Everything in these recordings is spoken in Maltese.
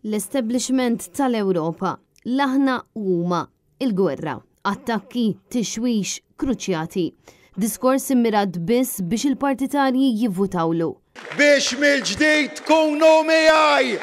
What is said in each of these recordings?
L-establishment tal-Ewropa, l-aħna u huma, il-gwerra, attakki, tixwix, kruċjati. Diskors immirat biss biex il-partitarji jivvutawlu. Biex mill-ġdid tkunu miegħi!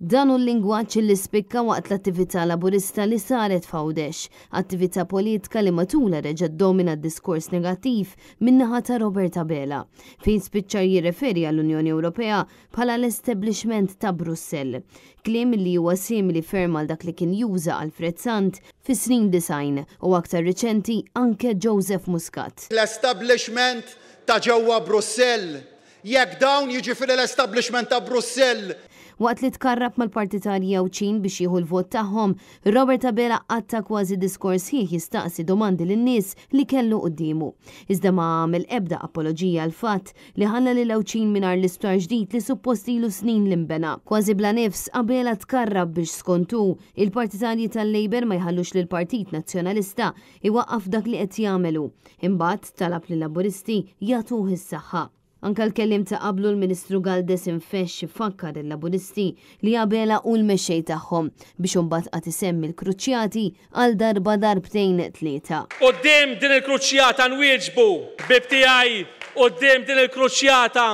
Dan hu l-lingwaġġ li spikka waqt l-attività Laburista li saret f'Għawdex, attività politika li matulha reġa' ddomina d-diskors negattiv min-naħa ta' Robert Abela, fejn spiċċa jirreferi għall-Unjoni Ewropea bħala l-establishment ta' Brussell. Kliem li huwa simili ferm għal dak li kien juża Alfred Sant fis-snin 90 u aktar riċenti anke Joseph Muscat. L-establishment ta' ġewwa Brussell. Jekk dawn, jiġifieri l-establishment ta' Brussell, Waqt li tkarrab mal-partitarji Għawdxin biex jieħu l-vot tagħhom, Robert Abela qatta' kważi diskors sħiħ jistaqsi domandi lin-nies li kellu quddiemu. Iżda ma għamel ebda apoloġija għall-fatt li ħalla lil Għawdxin mingħajr l-isptar ġdid li suppost ilu snin li nbena. Kważi bla nifs, Abela tkarrab biex skont hu, il-partitarji tal-Labour ma jħallux lill-Partit Nazzjonalista jwaqqaf dak li qed jagħmel hu. Imbagħad talab lil-Laburisti jagħtuh is-saħħa. Anke l-kelliem ta' qablu l-Ministru Galdes infexx ifakkar lil-Laburisti li Abela hu l-mexxej tagħhom biex imbagħad qagħad isemmi l-kruċjati għal darba darbtejn tlieta. Quddiem din il-kruċjata nwieġbu, ħbieb tiegħi, quddiem din il-kruċjata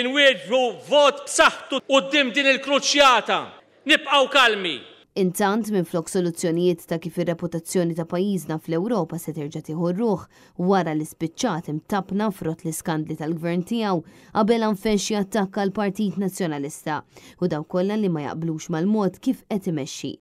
nwieġbu b'vot b'saħħtu quddiem din il-kruċjata. Nibqgħu kalmi. Intant, minflok soluzzjonijiet ta' kif ir-reputazzjoni ta' pajjiżna fl-Ewropa se terġa' tieħu r-ruħ wara li spiċċat imtappna frott l-iskandli tal-Gvern tiegħu, Abela nfexx jattakka l-Partit Nazzjonalista u dawk kollha li ma jaqblux mal-mod kif qed imexxi.